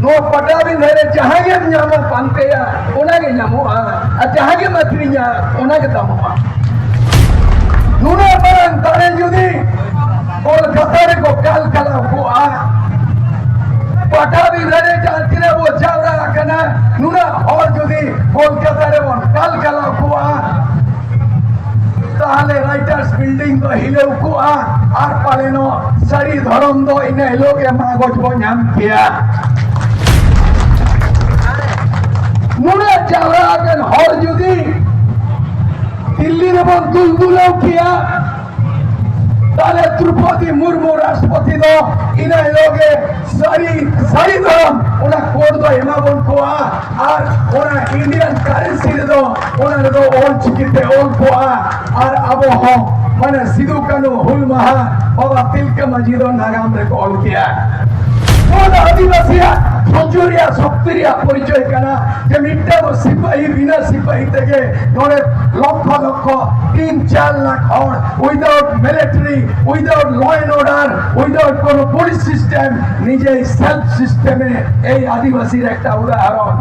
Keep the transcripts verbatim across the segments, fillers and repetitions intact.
ᱱᱚᱣᱟ ᱯᱟᱴᱟᱵᱤᱸᱫᱷᱟᱹ ᱨᱮ ᱡᱟᱦᱟᱸ ᱜᱮᱢ ᱧᱟᱢᱟ ᱯᱟᱱᱛᱮᱭᱟ, ᱚᱱᱟ ᱜᱮ ᱧᱟᱢᱚᱜᱼᱟ, ᱟᱨ ᱡᱟᱦᱟᱸ ᱜᱮᱢ ᱟᱹᱠᱷᱨᱤᱧᱟ, ᱚᱱᱟ ᱜᱮ ᱫᱟᱢᱚᱜᱼᱟ᱾ ᱱᱩᱱᱟᱹᱜ ᱢᱟᱨᱟᱝ ᱫᱟᱲᱮ ᱡᱩᱫᱤ ᱠᱳᱞᱠᱟᱛᱟ ᱨᱮᱠᱚ ᱠᱟᱞ ᱠᱟᱞᱟᱣ ᱠᱚᱜᱼᱟ, ᱯᱟᱴᱟᱵᱤᱸᱫᱷᱟᱹ ᱨᱮ ᱡᱟᱦᱟᱸ ᱛᱤᱱᱟᱹᱜ ᱵᱚ ᱡᱟᱣᱨᱟ ᱟᱠᱟᱱᱟ, ᱱᱩᱱᱟᱹᱜ ᱦᱚᱲ ᱡᱩᱫᱤ ᱠᱳᱞᱠᱟᱛᱟ ᱨᱮᱵᱚᱱ ᱠᱟᱞ ᱠᱟᱞᱟᱣ ᱠᱚᱜᱼᱟ, ᱛᱟᱦᱞᱮ ᱨᱟᱭᱴᱟᱨᱥ ᱵᱤᱞᱰᱤᱝ ᱫᱚ ᱦᱤᱞᱟᱹᱣ ᱠᱚᱜᱼᱟ, ᱟᱨ ᱯᱟᱞᱮᱱᱚᱜ ᱥᱟᱹᱨᱤ ᱫᱷᱚᱨᱚᱢ ᱫᱚ ᱤᱱᱟᱹ ᱦᱤᱞᱳᱜ ᱜᱮ ᱢᱟᱜᱚᱡ ᱵᱚ ᱧᱟᱢ ᱠᱮᱭᱟ᱾ ᱱᱩᱱᱟᱹᱜ ᱡᱟᱣᱨᱟ ᱟᱠᱟᱱ ᱦᱚᱲ ᱡᱩᱫᱤ ᱫᱤᱞᱞᱤ ᱨᱮᱵᱚᱱ ᱫᱩᱞ ᱫᱩᱞᱟᱹᱣ ᱠᱮᱭᱟ, ᱛᱟᱦᱞᱮ ᱫᱨᱚᱯᱚᱫᱤ ᱢᱩᱨᱢᱩ ᱨᱟᱥᱴᱨᱚᱯᱚᱛᱤ ᱫᱚ ᱤᱱᱟᱹ ᱦᱤᱞᱳᱜ ᱜᱮ ᱥᱟᱹᱨᱤ, ᱥᱟᱹᱨᱤ ᱫᱷᱚᱨᱚᱢ ᱚᱱᱟ ᱠᱳᱰ ᱫᱚ ᱮᱢᱟ ᱵᱚᱱ ᱠᱚᱣᱟ᱾ ᱟᱨ ᱚᱱᱟ ᱤᱱᱰᱤᱭᱟᱱ ᱠᱟᱨᱮᱱᱥᱤ ᱨᱮᱫᱚ, ᱚᱱᱟ ᱨᱮᱫᱚ ᱚᱞ ᱪᱤᱠᱤ ᱛᱮ ᱚᱞ ᱠᱚᱜᱼᱟ᱾ ᱟᱨ ᱟᱵᱚ ᱦᱚᱸ, ᱢᱟᱱᱮ, ᱥᱤᱫᱩ ᱠᱟᱹᱱᱦᱩ ᱦᱩᱞ ᱢᱟᱦᱟ ᱵᱟᱵᱟ ᱛᱤᱞᱠᱟᱹ ᱢᱟᱹᱡᱷᱤ ᱫᱚ ᱱᱟᱜᱟᱢ ᱨᱮᱠᱚ ᱚᱞ ᱠᱮᱭᱟ᱾ ᱱᱚᱣᱟ ᱫᱚ ᱟᱹᱫᱤᱵᱟᱹᱥᱤᱭᱟᱜ ᱥᱚᱡᱚ ᱨᱮᱭᱟᱜ ᱥᱚᱠᱛᱤ ᱨᱮᱭᱟᱜ ᱯᱚᱨᱤᱪᱚᱭ ᱠᱟᱱᱟ, ᱡᱮ ᱢᱤᱫᱴᱟᱝ ᱥᱤᱯᱟᱹᱦᱤ, ᱵᱤᱱᱟᱹ ᱥᱤᱯᱟᱹᱦᱤ ᱛᱮᱜᱮ ᱱᱚᱰᱮ ᱞᱚᱠᱷᱚ ᱞᱚᱠᱷᱚ, ᱛᱤᱱ ᱪᱟᱨ ᱞᱟᱠᱷ ᱦᱚᱲ, without military, without law and order, without কোনো পুলিশ সিস্টেম, নিজেই সেলফ সিস্টেমে এই আদিবাসীর একটা উদাহরণ।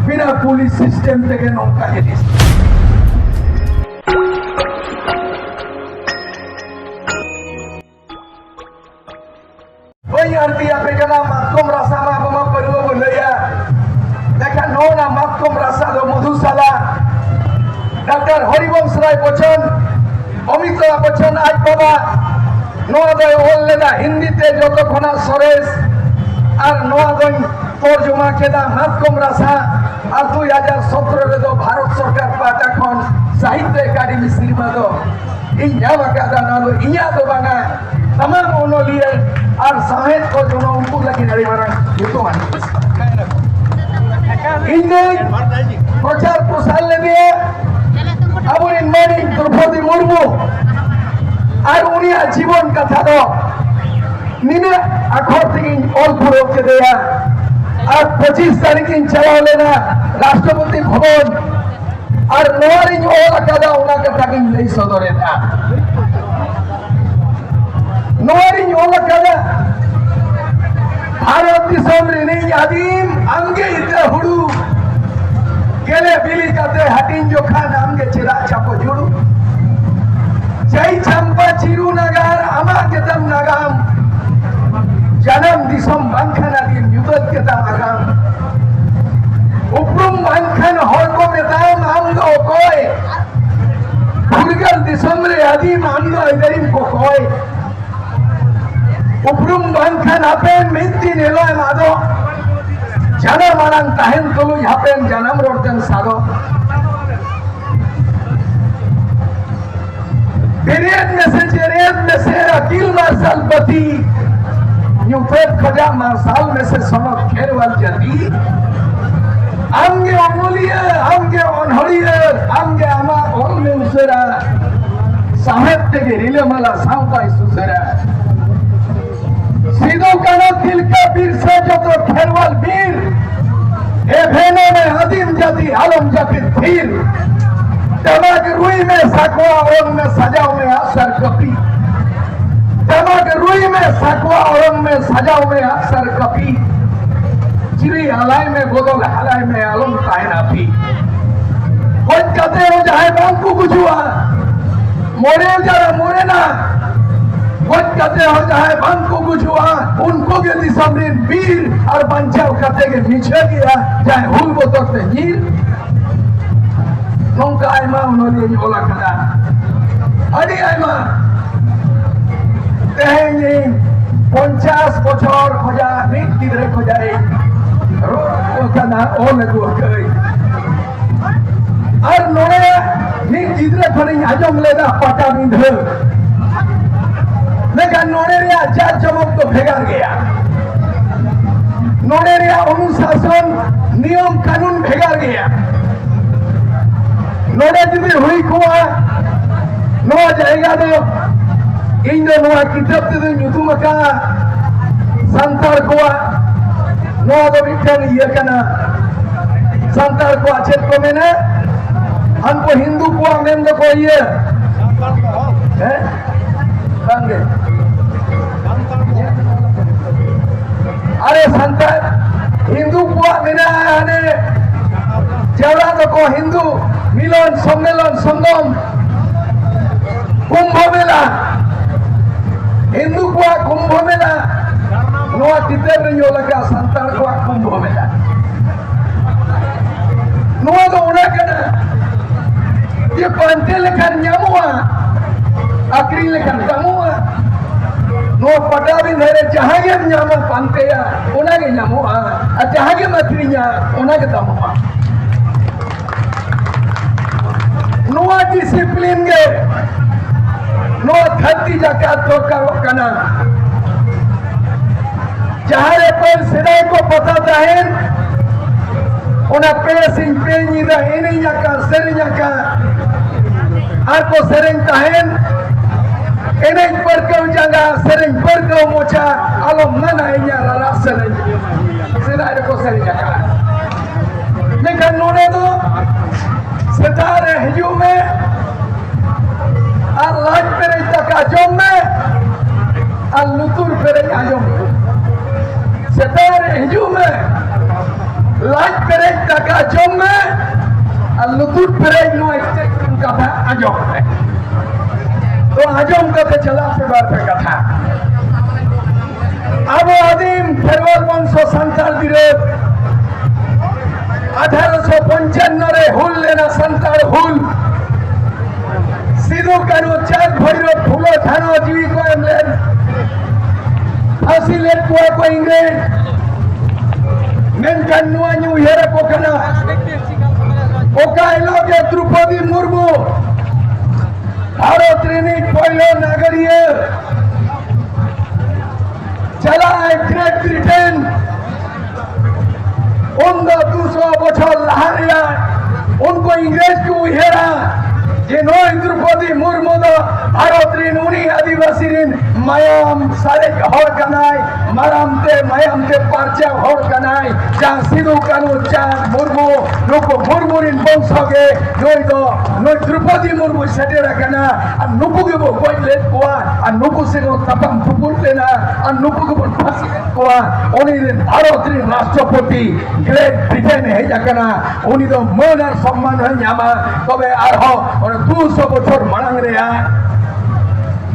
বিনা পুলিশ সিস্টেম থেকে নৌকা জিনিস। ᱵᱟᱹᱧ ᱟᱹᱲᱛᱤ ᱟᱯᱮ ᱠᱟᱱᱟ, ᱢᱟᱛᱠᱚᱢ ᱨᱟᱥᱟ ᱢᱟ ᱟᱵᱚ ᱢᱟ ᱯᱟᱹᱨᱣᱟᱹ ᱵᱚ ᱞᱟᱹᱭᱟ, ᱢᱮᱱᱠᱷᱟᱱ ᱱᱚᱣᱟ ᱢᱟᱛᱠᱚᱢ ᱨᱟᱥᱟ ᱫᱚ ᱢᱚᱫᱷᱩᱥᱟᱞᱟ, ᱰᱟᱠᱛᱟᱨ ᱦᱚᱨᱤᱵᱚᱝᱥ ᱨᱟᱭ ᱵᱚᱪᱚᱱ, ᱚᱢᱤᱛᱟᱵᱷ ᱵᱚᱪᱚᱱ ᱟᱡ ᱵᱟᱵᱟ, ᱱᱚᱣᱟ ᱫᱚᱭ ᱚᱞ ᱞᱮᱫᱟ ᱦᱤᱱᱫᱤ ᱛᱮ ᱡᱚᱛᱚ ᱠᱷᱚᱱᱟᱜ ᱥᱚᱨᱮᱥ, ᱟᱨ ᱱᱚᱣᱟ ᱫᱚᱧ ᱛᱚᱨᱡᱚᱢᱟ ᱠᱮᱫᱟ ᱢᱟᱛᱠᱚᱢ ᱨᱟᱥᱟ, ᱟᱨ ᱫᱩᱭ ᱦᱟᱡᱟᱨ ᱥᱚᱛᱨᱚ ᱨᱮᱫᱚ ᱵᱷᱟᱨᱚᱛ ᱥᱚᱨᱠᱟᱨ ᱯᱟᱦᱴᱟ ᱠᱷᱚᱱ ᱥᱟᱦᱤᱛᱛᱚ ᱮᱠᱟᱰᱮᱢᱤ ᱥᱤᱨᱯᱟᱹ ᱫᱚ ᱤᱧ ᱧᱟᱢ ᱟᱠᱟᱫᱟ᱾ ᱱᱚᱣᱟ ᱫᱚ ᱤᱧᱟᱹᱜ ᱫᱚ ᱵᱟᱝᱟ, ᱥᱟᱱᱟᱢ ᱚᱱᱚᱞᱤᱭᱟᱹ ᱟᱨ ᱥᱟᱶᱦᱮᱫ ᱠᱚ ᱡᱚᱱᱚ ᱩᱱᱠᱩ ᱞᱟᱹᱜᱤᱫ ᱟᱹᱰᱤ ᱢᱟᱨᱟᱝ ᱧᱩᱛᱩᱢᱟᱱ᱾ ᱤᱧ ᱫᱚᱧ ᱯᱨᱚᱪᱟᱨ ᱯᱨᱚᱥᱟᱨ ᱞᱮᱫᱮᱭᱟ ᱟᱵᱚᱨᱮᱱ ᱢᱟᱹᱱᱤᱡ ᱫᱨᱚᱯᱚᱫᱤ ᱢᱩᱨᱢᱩ ᱟᱨ ᱩᱱᱤᱭᱟᱜ ᱡᱤᱵᱚᱱ ᱠᱟᱛᱷᱟ ᱫᱚ ᱱᱤᱱᱟᱹᱜ ᱟᱠᱷᱚᱨ ᱛᱮᱜᱤᱧ ᱚᱞ ᱯᱩᱨᱟᱹᱣ ᱠᱮᱫᱮᱭᱟ᱾ ᱟᱨ ᱯᱚᱸᱪᱤᱥ ᱛᱟᱹᱨᱤᱠᱷ ᱤᱧ ᱪᱟᱞᱟᱣ ᱞᱮᱱᱟ ᱨᱟᱥᱴᱨᱚᱯᱚᱛᱤ ᱵᱷᱚᱵᱚᱱ, ᱟᱨ ᱱᱚᱣᱟ ᱨᱤᱧ ᱚᱞ ᱟᱠᱟᱫᱟ, ᱚᱱᱟ ᱠᱟᱛᱷᱟ ᱜᱤᱧ ᱞᱟᱹᱭ ᱥᱚᱫᱚᱨᱮᱫᱟ᱾ ᱱᱚᱣᱟ ᱨᱤᱧ ᱚᱞ ᱟᱠᱟᱫᱟ, ᱵᱷᱟᱨᱚᱛ ᱫᱤᱥᱚᱢ ᱨᱤᱱᱤᱡ ᱟᱹᱫᱤᱢ ᱟᱢᱜᱮ ᱤᱛᱟᱹ ᱦᱩᱲᱩ, ᱜᱮᱞᱮ ᱵᱤᱞᱤ ᱠᱟᱛᱮ ᱦᱟᱹᱴᱤᱧ ᱡᱚᱠᱷᱟᱱ ᱟᱢᱜᱮ ᱪᱮᱫᱟᱜ ᱪᱟᱯᱚ ᱡᱩᱲᱩ? ᱪᱟᱹᱭ ᱪᱟᱢᱯᱟ ᱪᱤᱨᱩ ᱱᱟᱜᱟᱨ ᱟᱢᱟᱜ ᱜᱮᱛᱟᱢ ᱱᱟᱜᱟᱢ, ᱡᱟᱱᱟᱢ ᱫᱤᱥᱚᱢ ᱵᱟᱝᱠᱷᱟᱱ ᱟᱹᱫᱤᱢ ᱧᱩᱛᱟᱹᱛ ᱜᱮᱛᱟᱢ ᱟᱜᱟᱢ᱾ ᱩᱯᱨᱩᱢ ᱵᱟᱝᱠᱷᱟᱱ ᱦᱚᱲ ᱠᱚ ᱢᱮᱛᱟᱢ ᱟᱢ ᱫᱚ ᱚᱠᱚᱭ? ᱯᱷᱩᱨᱜᱟᱹᱞ ᱫᱤᱥᱚᱢ ᱨᱮ ᱟᱹᱫᱤᱢ ᱟᱢ ᱫᱚ ᱟᱹᱭᱫᱟᱹᱨᱤᱢ ᱠᱚᱠᱚᱭ᱾ ᱩᱯᱨᱩᱢ ᱵᱟᱝᱠᱷᱟᱱ ᱦᱟᱯᱮᱱ ᱢᱤᱫ ᱫᱤᱱ ᱦᱤᱞᱳᱜ ᱮᱢ ᱟᱫᱚᱜ᱾ ᱡᱟᱱᱟᱢ ᱟᱲᱟᱝ ᱛᱟᱦᱮᱱ ᱛᱩᱞᱩᱡ ᱦᱟᱯᱮᱱ ᱡᱟᱱᱟᱢ ᱨᱚᱲ ᱛᱮᱢ ᱥᱟᱫᱚᱜ᱾ ᱵᱮᱨᱮᱫ ᱢᱮᱥᱮ ᱡᱮᱨᱮᱫ ᱢᱮᱥᱮ ᱟᱹᱠᱤᱞ ᱢᱟᱨᱥᱟᱞ ᱵᱟᱹᱛᱤ, ᱧᱩᱛᱟᱹᱛ ᱠᱷᱚᱡᱟᱜ ᱢᱟᱨᱥᱟᱞ ᱢᱮᱥᱮ ᱥᱚᱱᱚᱛ ᱠᱷᱮᱨᱣᱟᱞ ᱡᱟᱹᱛᱤ᱾ ᱟᱢᱜᱮ ᱚᱱᱚᱞᱤᱭᱟᱹ, ᱟᱢᱜᱮ ᱚᱱᱚᱲᱤᱭᱟᱹ, ᱟᱢᱜᱮ ᱟᱢᱟᱜ ᱚᱞ ᱢᱮ ᱩᱥᱟᱹᱨᱟ᱾ ᱥᱟᱶᱦᱮᱫ ᱛᱮᱜᱮ ᱨᱤᱞᱟᱹᱢᱟᱞᱟ ᱥᱟᱶᱛᱟᱭ ᱥᱩᱥᱟᱹᱨᱟ᱾ ᱥᱤᱫᱩ ᱠᱟᱹᱱᱦᱩ ᱛᱤᱞᱠᱟᱹ ᱵᱤᱨᱥᱟᱹ ᱡᱚᱛᱚ ᱠᱷᱮᱨᱣᱟᱞ ᱵᱤᱨ, ᱮᱵᱷᱮᱱᱚ ᱢᱮ ᱟᱹᱫᱤᱢ ᱡᱟᱹᱛᱤ ᱟᱞᱚᱢ ᱡᱟᱹᱯᱤᱫ ᱛᱷᱤᱨ᱾ ᱴᱟᱢᱟᱠ ᱨᱩᱭ ᱢᱮ ᱥᱟᱠᱣᱟ ᱚᱨᱚᱝ ᱢᱮ ᱥᱟᱡᱟᱣ ᱢᱮ ᱟᱜᱼᱥᱟᱨ ᱠᱟᱹᱯᱤ᱾ ᱴᱟᱢᱟᱠ ᱨᱩᱭ ᱢᱮ ᱥᱟᱠᱣᱟ ᱚᱨᱚᱝ ᱢᱮ ᱥᱟᱡᱟᱣ ᱢᱮ ᱟᱜᱼᱥᱟᱨ ᱠᱟᱹᱯᱤ᱾ ᱡᱤᱣᱤ ᱟᱞᱟᱭ ᱢᱮ ᱵᱚᱫᱚᱞ ᱦᱟᱞᱟᱭ ᱢᱮ ᱟᱞᱚᱢ ᱛᱟᱦᱮᱱᱟ ᱯᱷᱤ᱾ ᱜᱚᱡ ᱠᱟᱛᱮ ᱦᱚᱸ ᱡᱟᱦᱟᱸᱭ ᱵᱟᱝ ᱠᱚ ᱜᱩᱡᱩᱜᱼᱟ, ᱢᱚᱨᱮ ᱡᱟᱨᱟ ᱢᱚᱨᱮᱱᱟ᱾ ᱜᱚᱡ ᱠᱟᱛᱮ ᱦᱚᱸ ᱡᱟᱦᱟᱸᱭ ᱵᱟᱝ ᱠᱚ ᱜᱩᱡᱩᱜᱼᱟ, ᱩᱱᱠᱩ ᱜᱮ ᱫᱤᱥᱚᱢ ᱨᱤᱱ ᱵᱤᱨ, ᱟᱨ ᱵᱟᱧᱪᱟᱣ ᱠᱟᱛᱮ ᱜᱮ ᱢᱤᱪᱷᱟᱹ ᱜᱮᱭᱟ ᱡᱟᱦᱟᱸᱭ ᱦᱩᱞ ᱵᱚᱛᱚᱨ ᱛᱮ ᱧᱤᱨ᱾ ᱱᱚᱝᱠᱟ ᱟᱭᱢᱟ ᱚᱱᱚᱞᱤᱭᱟᱹᱧ ᱚᱞ ᱟᱠᱟᱫᱟ, ᱟᱹᱰᱤ ᱟᱭᱢᱟ᱾ ᱛᱮᱦᱮᱧ ᱤᱧ ᱯᱚᱧᱪᱟᱥ ᱵᱚᱪᱷᱚᱨ ᱠᱷᱚᱡᱟᱜ ᱢᱤᱫ ᱜᱤᱫᱽᱨᱟᱹ ᱠᱷᱚᱡᱟᱜ ᱤᱧ ᱨᱚᱲ ᱟᱠᱟᱱᱟ, ᱚᱞ ᱟᱹᱜᱩ ᱟᱠᱟᱫᱟᱹᱧ᱾ ᱟᱨ ᱱᱚᱰᱮ ᱢᱤᱫ ᱜᱤᱫᱽᱨᱟᱹ ᱠᱷᱚᱱᱤᱧ ᱟᱸᱡᱚᱢ ᱞᱮᱫᱟ ᱯᱟᱴᱟᱵᱤᱸᱫᱷᱟᱹ᱾ ᱢᱮᱱᱠᱷᱟᱱ ᱱᱚᱰᱮ ᱨᱮᱭᱟᱜ ᱡᱟᱠ ᱡᱚᱢᱚᱠ ᱫᱚ ᱵᱷᱮᱜᱟᱨ ᱜᱮᱭᱟ᱾ ᱱᱚᱰᱮ ᱨᱮᱭᱟᱜ ᱚᱱᱩᱥᱟᱥᱚᱱ, ᱱᱤᱭᱚᱢ ᱠᱟᱹᱱᱩᱱ ᱵᱷᱮᱜᱟᱨ ᱜᱮᱭᱟ᱾ ᱱᱚᱰᱮ ᱡᱩᱫᱤ ᱦᱩᱭ ᱠᱚᱜᱼᱟ, ᱱᱚᱣᱟ ᱡᱟᱭᱜᱟ ᱫᱚ ᱤᱧ ᱫᱚ ᱱᱚᱣᱟ ᱠᱤᱛᱟᱹᱵ ᱛᱮᱫᱚᱧ ᱧᱩᱛᱩᱢ ᱟᱠᱟᱫᱼᱟ ᱥᱟᱱᱛᱟᱲ ᱠᱚᱣᱟᱜ᱾ ᱱᱚᱣᱟ ᱫᱚ ᱢᱤᱫᱴᱟᱝ ᱤᱭᱟᱹ ᱠᱟᱱᱟ, ᱥᱟᱱᱛᱟᱲ ᱠᱚᱣᱟᱜ ᱪᱮᱫ ᱠᱚ ᱢᱮᱱᱟ? ᱦᱟᱱᱠᱩ ᱦᱤᱱᱫᱩ ᱠᱚᱣᱟᱜ ᱢᱮᱱ ᱫᱚᱠᱚ ᱤᱭᱟᱹ, ᱦᱮᱸ? ᱵᱟᱝᱜᱮ᱾ ᱟᱨᱮ, ᱥᱟᱱᱛᱟᱲ ᱦᱤᱱᱫᱩ ᱠᱚᱣᱟᱜ ᱢᱮᱱᱟᱜᱼᱟ ᱦᱟᱱᱮ ᱡᱟᱣᱨᱟ ᱫᱚᱠᱚ ᱦᱤᱱᱫᱩ ᱢᱤᱞᱚᱱ ᱥᱚᱢᱢᱮᱞᱚᱱ ᱥᱚᱝᱜᱚᱢ ᱠᱩᱢᱵᱷᱚ ᱢᱮᱞᱟ᱾ ᱦᱤᱱᱫᱩ ᱠᱚᱣᱟᱜ ᱠᱩᱢᱵᱷᱚ ᱢᱮᱞᱟ, ᱱᱚᱣᱟ ᱪᱤᱛᱟᱹᱨ ᱨᱮ ᱧᱮᱞ ᱟᱠᱟᱫ ᱥᱟᱱᱛᱟᱲ ᱠᱚᱣᱟᱜ ᱠᱩᱢᱵᱷᱚ ᱢᱮᱞᱟ᱾ ᱱᱚᱣᱟ ᱫᱚ ᱚᱱᱟ ᱠᱟᱱᱟ ᱡᱮ ᱯᱟᱱᱛᱮ ᱞᱮᱠᱷᱟᱱ ᱧᱟᱢᱚᱜᱼᱟ, ᱟᱹᱠᱷᱨᱤᱧ ᱞᱮᱠᱷᱟᱱ ᱫᱟᱢᱚᱜᱼᱟ᱾ ᱱᱚᱣᱟ ᱯᱟᱴᱟᱵᱤᱸᱫᱷᱟᱹ ᱨᱮ ᱡᱟᱦᱟᱸ ᱜᱮᱢ ᱧᱟᱢᱟ ᱯᱟᱱᱛᱮᱭᱟ, ᱚᱱᱟ ᱜᱮ ᱧᱟᱢᱚᱜᱼᱟ, ᱟᱨ ᱡᱟᱦᱟᱸ ᱜᱮᱢ ᱟᱹᱠᱷᱨᱤᱧᱟ, ᱚᱱᱟ ᱜᱮ ᱫᱟᱢᱚᱜᱼᱟ᱾ ᱱᱚᱣᱟ ᱰᱤᱥᱤᱯᱞᱤᱱ ᱜᱮ ᱱᱚᱣᱟ ᱫᱷᱟᱹᱨᱛᱤ ᱡᱟᱠᱟᱛ ᱫᱚᱨᱠᱟᱨᱚᱜ ᱠᱟᱱᱟ᱾ ᱡᱟᱦᱟᱸ ᱨᱮ ᱯᱟᱹᱦᱤᱞ ᱥᱮᱫᱟᱭ ᱠᱚ ᱯᱟᱛᱟ ᱛᱟᱦᱮᱱ, ᱚᱱᱟ ᱯᱮ ᱥᱤᱧ ᱯᱮ ᱧᱤᱫᱟᱹ ᱮᱱᱮᱡ ᱟᱠᱟᱫ, ᱥᱮᱨᱮᱧ ᱟᱠᱟᱫ, ᱟᱨ ᱠᱚ ᱥᱮᱨᱮᱧ ᱛᱟᱦᱮᱱ, ᱮᱱᱮᱡ ᱯᱟᱹᱨᱠᱟᱹᱣ ᱡᱟᱸᱜᱟ, ᱥᱮᱨᱮᱧ ᱯᱟᱹᱨᱠᱟᱹᱣ ᱢᱚᱪᱟ, ᱟᱞᱚᱢ ᱢᱟᱱᱟ ᱤᱧᱟᱹᱜ ᱨᱟᱨᱟ ᱥᱮᱨᱮᱧ᱾ ᱥᱮᱫᱟᱭ ᱨᱮᱠᱚ ᱥᱮᱨᱮᱧ ᱟᱠᱟᱫ᱾ ᱢᱮᱱᱠᱷᱟᱱ ᱱᱚᱰᱮ ᱫᱚ ᱥᱮᱛᱟᱜ ᱨᱮ ᱦᱤᱡᱩᱜ ᱢᱮ ᱟᱨ ᱞᱟᱡ ᱯᱮᱨᱮᱡ ᱫᱟᱠᱟ ᱡᱚᱢ ᱢᱮ ᱟᱨ ᱞᱩᱛᱩᱨ ᱯᱮᱨᱮᱡ ᱟᱸᱡᱚᱢ ᱢᱮ᱾ ᱥᱮᱛᱟᱜ ᱨᱮ ᱦᱤᱡᱩᱜ ᱢᱮ, ᱞᱟᱡ ᱯᱮᱨᱮᱡ ᱫᱟᱠᱟ ᱡᱚᱢ ᱢᱮ ᱟᱨ ᱞᱩᱛᱩᱨ ᱯᱮᱨᱮᱡ ᱱᱚᱣᱟ ᱥᱴᱮᱡ ᱠᱷᱚᱱ ᱠᱟᱛᱷᱟ ᱟᱸᱡᱚᱢ ᱢᱮ᱾ ᱛᱚ ᱟᱸᱡᱚᱢ ᱠᱟᱛᱮ ᱪᱟᱞᱟᱜ ᱯᱮ ᱵᱟᱨ ᱯᱮ ᱠᱟᱛᱷᱟ᱾ ᱟᱵᱚ ᱟᱹᱫᱤᱢ ᱠᱷᱮᱨᱣᱟᱞ ᱵᱚᱝᱥᱚ ᱥᱟᱱᱛᱟᱲ ᱜᱤᱨᱟᱹ ᱟᱴᱷᱟᱨᱚᱥᱚ ᱯᱚᱧᱪᱟᱱᱱᱚ ᱨᱮ ᱦᱩᱞ ᱞᱮᱱᱟ ᱥᱟᱱᱛᱟᱲ ᱦᱩᱞ᱾ ᱥᱤᱫᱩ ᱠᱟᱹᱱᱦᱩ ᱪᱟᱸᱫᱽ ᱵᱷᱳᱭᱨᱳᱵ ᱯᱷᱩᱞᱳ ᱡᱷᱟᱱᱳ ᱡᱤᱣᱤ ᱠᱚ ᱮᱢ ᱞᱮᱫ, ᱯᱷᱟᱹᱥᱤ ᱞᱮᱫ ᱠᱚᱣᱟ ᱠᱚ ᱤᱝᱨᱮᱡᱽ᱾ ᱢᱮᱱᱠᱷᱟᱱ ᱱᱚᱣᱟᱧ ᱩᱭᱦᱟᱹᱨ ᱟᱠᱚ ᱠᱟᱱᱟ, ᱚᱠᱟ ᱦᱤᱞᱳᱜ ᱜᱮ ᱫᱨᱩᱯᱚᱫᱤ ᱢᱩᱨᱢᱩ ᱵᱷᱟᱨᱚᱛ ᱨᱤᱱᱤᱡ ᱯᱳᱭᱞᱳ ᱱᱟᱜᱟᱨᱤᱭᱟᱹ ᱪᱟᱞᱟᱜᱼᱟᱭ ᱜᱨᱮᱴ ᱵᱨᱤᱴᱮᱱ, ᱩᱱ ᱫᱚ ᱫᱩᱥᱚ ᱵᱚᱪᱷᱚᱨ ᱞᱟᱦᱟ ᱨᱮᱭᱟᱜ ᱩᱱᱠᱩ ᱤᱝᱨᱮᱡᱽ ᱠᱚ ᱩᱭᱦᱟᱹᱨᱟ᱾ ᱡᱮ ᱱᱩᱭ ᱫᱨᱚᱯᱚᱫᱤ ᱢᱩᱨᱢᱩ ᱫᱚ ᱵᱷᱟᱨᱚᱛ ᱨᱤᱱ ᱩᱱᱤ ᱟᱹᱫᱤᱵᱟᱹᱥᱤ ᱨᱤᱱ ᱢᱟᱭᱟᱢ ᱥᱟᱨᱮᱡ ᱦᱚᱲ ᱠᱟᱱᱟᱭ, ᱢᱟᱨᱟᱝ ᱛᱮ ᱢᱟᱭᱟᱢ ᱛᱮ ᱯᱟᱨᱪᱟᱣ ᱦᱚᱲ ᱠᱟᱱᱟᱭ, ᱡᱟᱦᱟᱸ ᱥᱤᱫᱩ ᱠᱟᱹᱱᱦᱩ ᱪᱟᱸᱫ ᱢᱩᱨᱢᱩ ᱱᱩᱠᱩ ᱢᱩᱨᱢᱩ ᱨᱤᱱ ᱵᱚᱝᱥᱚ ᱜᱮ ᱱᱩᱭ ᱫᱚ ᱱᱩᱭ ᱫᱨᱚᱯᱚᱫᱤ ᱢᱩᱨᱢᱩ ᱥᱮᱴᱮᱨ ᱟᱠᱟᱱᱟ᱾ ᱟᱨ ᱱᱩᱠᱩ ᱜᱮᱵᱚ ᱜᱚᱡ ᱞᱮᱫ ᱠᱚᱣᱟ, ᱟᱨ ᱱᱩᱠᱩ ᱥᱮ ᱠᱚ ᱛᱟᱯᱟᱢ ᱛᱩᱯᱩᱫ ᱞᱮᱱᱟ, ᱟᱨ ᱱᱩᱠᱩ ᱜᱮᱵᱚᱱ ᱯᱷᱟᱸᱥᱤ ᱞᱮᱫ ᱠᱚᱣᱟ᱾ ᱩᱱᱤ ᱨᱮᱱ ᱵᱷᱟᱨᱚᱛ ᱨᱮᱱ ᱨᱟᱥᱴᱨᱚᱯᱚᱛᱤ ᱜᱨᱮᱴ ᱵᱨᱤᱴᱮᱱ ᱮ ᱦᱮᱡ ᱟᱠᱟᱱᱟ, ᱩᱱᱤ ᱫᱚ ᱢᱟᱹᱱ ᱟᱨ ᱥᱚᱢᱢᱟᱱ ᱦᱚᱸᱭ ᱧᱟᱢᱟ᱾ ᱛᱚᱵᱮ ᱟᱨᱦᱚᱸ ᱚᱱᱟ ᱫᱩᱥᱚ ᱵᱚᱪᱷᱚᱨ ᱢᱟᱲᱟᱝ ᱨᱮᱭᱟᱜ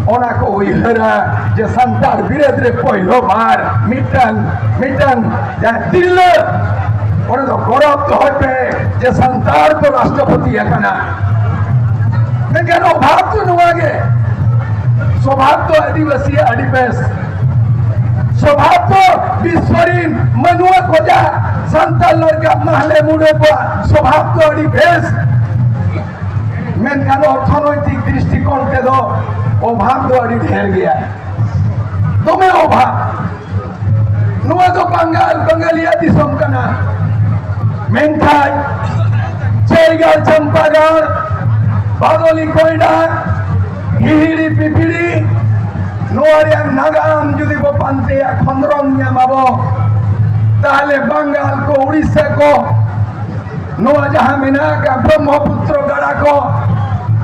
ᱚᱱᱟ ᱠᱚ ᱩᱭᱦᱟᱹᱨᱟ ᱡᱮ ᱥᱟᱱᱛᱟᱲ ᱵᱤᱨᱟᱹᱫ ᱨᱮ ᱯᱳᱭᱞᱳ ᱵᱟᱨ ᱢᱤᱫᱴᱟᱝ, ᱢᱤᱫᱴᱟᱝ ᱡᱟᱦᱟᱸ ᱛᱤᱨᱞᱟᱹ ᱚᱸᱰᱮ ᱫᱚ ᱜᱚᱨᱚᱵ ᱫᱚᱦᱚᱭ ᱯᱮ ᱡᱮ ᱥᱟᱱᱛᱟᱲ ᱠᱚ ᱨᱟᱥᱴᱨᱚᱯᱚᱛᱤ ᱟᱠᱟᱱᱟ᱾ ᱢᱮᱱᱠᱷᱟᱱ ᱚᱵᱷᱟᱵ ᱫᱚ ᱱᱚᱣᱟ ᱜᱮ, ᱥᱚᱵᱷᱟᱵ ᱫᱚ ᱟᱹᱫᱤᱵᱟᱹᱥᱤᱭᱟᱜ ᱟᱹᱰᱤ ᱵᱮᱥ, ᱥᱚᱵᱷᱟᱵ ᱫᱚ ᱵᱤᱥᱥᱚ ᱨᱤᱱ ᱢᱟᱱᱣᱟ ᱠᱷᱚᱡᱟᱜ ᱥᱟᱱᱛᱟᱲ ᱞᱮᱠᱟ ᱢᱟᱦᱞᱮ ᱢᱩᱰᱟᱹ ᱠᱚᱣᱟᱜ ᱥᱚᱵᱷᱟᱵ ᱫᱚ ᱟᱹᱰᱤ ᱵᱮᱥ᱾ ᱢᱮᱱᱠᱷᱟᱱ ᱚᱨᱛᱷᱚᱱᱳᱭᱛᱤᱠ ᱫᱨᱤᱥᱴᱤᱠᱳᱬ ᱛᱮᱫᱚ ᱚᱵᱷᱟᱵ ᱫᱚ ᱟᱹᱰᱤ ᱰᱷᱮᱨ ᱜᱮᱭᱟ, ᱫᱚᱢᱮ ᱚᱵᱷᱟᱵ᱾ ᱱᱚᱣᱟ ᱫᱚ ᱵᱟᱝᱜᱟᱞ ᱵᱟᱝᱜᱟᱞᱤᱭᱟᱜ ᱫᱤᱥᱚᱢ ᱠᱟᱱᱟ, ᱢᱮᱱᱠᱷᱟᱱ ᱪᱟᱹᱭᱜᱟᱲ, ᱪᱟᱢᱯᱟᱜᱟᱲ, ᱵᱟᱫᱚᱞᱤ, ᱠᱚᱭᱰᱟ, ᱦᱤᱦᱤᱲᱤ ᱯᱤᱯᱤᱲᱤ, ᱱᱚᱣᱟ ᱨᱮᱭᱟᱜ ᱱᱟᱜᱟᱢ ᱡᱩᱫᱤ ᱵᱚ ᱯᱟᱱᱛᱮᱭᱟ, ᱠᱷᱚᱸᱫᱽᱨᱚᱝ ᱧᱟᱢᱟᱵᱚ, ᱛᱟᱦᱞᱮ ᱵᱟᱝᱜᱟᱞ ᱠᱚ, ᱩᱲᱤᱥᱥᱟ ᱠᱚ, ᱱᱚᱣᱟ ᱡᱟᱦᱟᱸ ᱢᱮᱱᱟᱜ ᱟᱠᱟᱫ ᱵᱨᱚᱦᱢᱚᱯᱩᱛᱨᱚ ᱜᱟᱰᱟ ᱠᱚ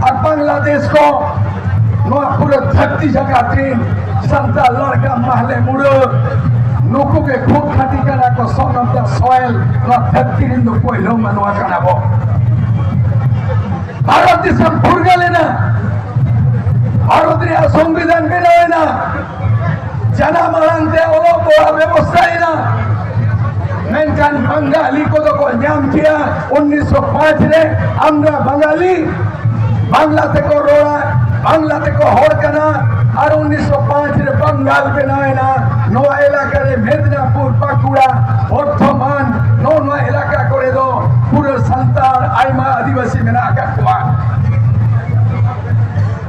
ᱟᱨ ᱵᱟᱝᱞᱟᱫᱮᱥ ᱠᱚ, ᱱᱚᱣᱟ ᱯᱩᱨᱟᱹ ᱫᱷᱟᱹᱨᱛᱤ ᱡᱟᱠᱟᱛ ᱨᱤᱱ ᱥᱟᱱᱛᱟᱲ ᱞᱟᱲᱠᱟ ᱢᱟᱦᱞᱮ ᱢᱩᱲᱟᱹ, ᱱᱩᱠᱩ ᱜᱮ ᱠᱷᱩᱫ ᱠᱷᱟᱹᱴᱤ ᱠᱟᱱᱟ ᱠᱚ, son of the soil, ᱱᱚᱣᱟ ᱫᱷᱟᱹᱨᱛᱤ ᱨᱤᱱ ᱫᱚ ᱯᱳᱭᱞᱳ ᱢᱟᱱᱣᱟ ᱠᱟᱱᱟ ᱵᱚ᱾ ᱵᱷᱟᱨᱚᱛ ᱫᱤᱥᱚᱢ ᱯᱷᱩᱨᱜᱟᱹᱞ ᱮᱱᱟ, ᱵᱷᱟᱨᱚᱛ ᱨᱮᱭᱟᱜ ᱥᱚᱝᱵᱤᱫᱷᱟᱱ ᱵᱮᱱᱟᱣ ᱮᱱᱟ, ᱡᱟᱱᱟᱢ ᱟᱲᱟᱝ ᱛᱮ ᱚᱞᱚᱜ ᱯᱟᱲᱦᱟᱣ ᱵᱮᱵᱚᱥᱛᱷᱟ ᱮᱱᱟ᱾ ᱢᱮᱱᱠᱷᱟᱱ ᱵᱟᱝᱜᱟᱞᱤ ᱠᱚᱫᱚ ᱠᱚ ᱧᱟᱢ ᱠᱮᱜᱼᱟ ᱩᱱᱤᱥᱥᱚ ᱯᱟᱸᱪ ᱨᱮ, ᱟᱢᱨᱟ ᱵᱟᱝᱜᱟᱞᱤ, ᱵᱟᱝᱞᱟ ᱛᱮᱠᱚ ᱨᱚᱲᱟ, ᱵᱟᱝᱞᱟ ᱛᱮᱠᱚ ᱦᱚᱲ ᱠᱟᱱᱟ᱾ ᱟᱨ ᱩᱱᱤᱥᱥᱚ ᱯᱟᱸᱪ ᱨᱮ ᱵᱟᱝᱜᱟᱞ ᱵᱮᱱᱟᱣ ᱮᱱᱟ᱾ ᱱᱚᱣᱟ ᱮᱞᱟᱠᱟ ᱨᱮ ᱢᱮᱫᱽᱱᱟᱯᱩᱨ, ᱵᱟᱸᱠᱩᱲᱟ, ᱵᱚᱨᱫᱷᱚᱢᱟᱱ, ᱱᱚᱜᱼᱚ ᱱᱚᱣᱟ ᱮᱞᱟᱠᱟ ᱠᱚᱨᱮ ᱫᱚ ᱯᱩᱨᱟᱹ ᱥᱟᱱᱛᱟᱲ ᱟᱭᱢᱟ ᱟᱹᱫᱤᱵᱟᱹᱥᱤ ᱢᱮᱱᱟᱜ ᱟᱠᱟᱫ ᱠᱚᱣᱟ᱾